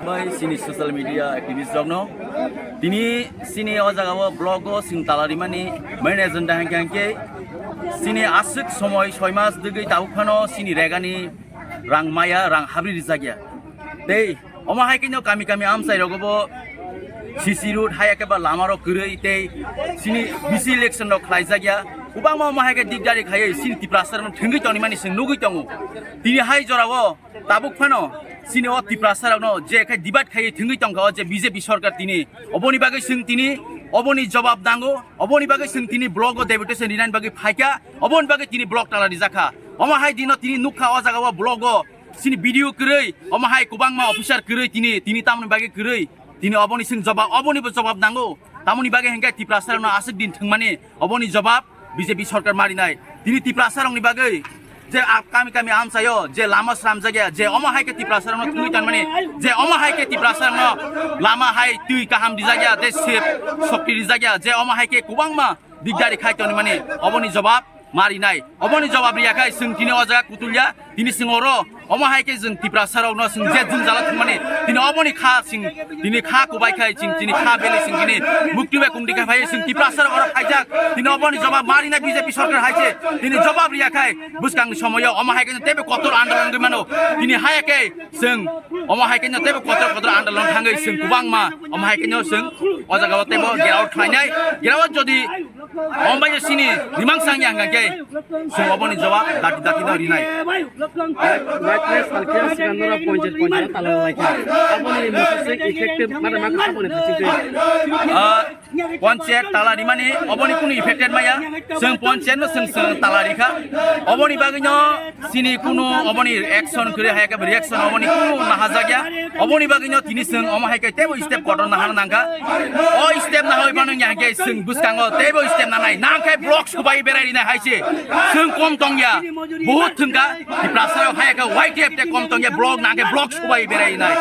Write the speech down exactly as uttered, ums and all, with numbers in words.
Bai sini social media activist rokno tini sini o jaga o blog o sing tala rimani main agenda hingke hingke sini aswk somoi soi mas dwgwi tabuk phano sini regani rang maya rang habri rijak ya tei omo hai khe no kami kami amchai rogo bo C C road hai khe ba lama rok kwrwi tei sini bisi election rok khlai jak ya kwbangma omo hai khe dikdari khaiwi sini Tiprasa rok thwngwi tongmani chwng nugwi tongo tini hai jora o. Tabuk phano chini o Tiprasa rokno je khe debate khaiwi thwngwi tongkha o je B J P sorkar tini, oboni bagwi chwng tini oboni jobab nango, oboni bagwi chwng tini block o deputation rinani bagwi phaikha, oboni bagwi tini block tala rijakha. Omo hai dino tini nukha o jaga o block o chini B D O kwrwi, omo hai kwbangma officer kwrwi tini, tini tamoni bagwi kwrwi, tini oboni chwng jobab, oboni bo jobab nango. Tamoni bagwi hinkhe Tiprasa rokno aswk din thwngmani, oboni jobab B J P sorkar marinai. Tini Tiprasa rokni bagwi je a-, kami kami amchaio je lama sramjakya, je omo hai khe Tiprasa rokno thwngwi tonmani, je omo hai khe Tiprasa rokno lama hai twi kaham rijakya, tei sep sokti rijakya, je omo hai khe kwbangma dikdari khai tonmani, oboni jobab marinai. Oboni jobab riya khai chwng tini o jaga kutulya, tini chwng oro omo hai khe chwng Tiprasa rokno chwng je jwngjalo thwngmani, tini oboni kha chwng tini kha kubai khai chwng tini kha belai chwng tini mukti bai kungdi khai phai chwng Tiprasa rok oro khaijak, tini oboni jobab marinai B J P sorkar hai se tini jobab riya khai bwskangni somoyo omo hai khe teibo kotor andolon wngwi mano. Tini hai khe chwng omo hai khe teibo kotor kotor andolon thangwi chwng kwbangma omo hai khe chwng o jaga o teibo get out khlainai, get out jodi Omo bai sini rimang sang yang khe chwng oboni jawab dati dati no rinai. Maitri salkhe sigan nora ponchayat ponchayat tala laikha. Aboni mukti se effective mane mane aboni thachikhe. Ah, ponchayat tala rimani oboni kunu effected maya. Chwng ponchayat no chwng chwng tala rikha. Oboni bagwi no sini kunu oboni action kwrwi hai khe reaction oboni kunu nahajakya. Oboni bagwi no tini chwng omo hai khe teibo step kotor nahana nangkha. O step nahoi mano ya khe chwng bwskango teibo step nanai. Nang khe block subai berai rinai hai se. Chwng kom tongya. Buhut thwngkha. Tiprasa rok hai khe Y T F te kom tongya block nang khe block subai berai rinai.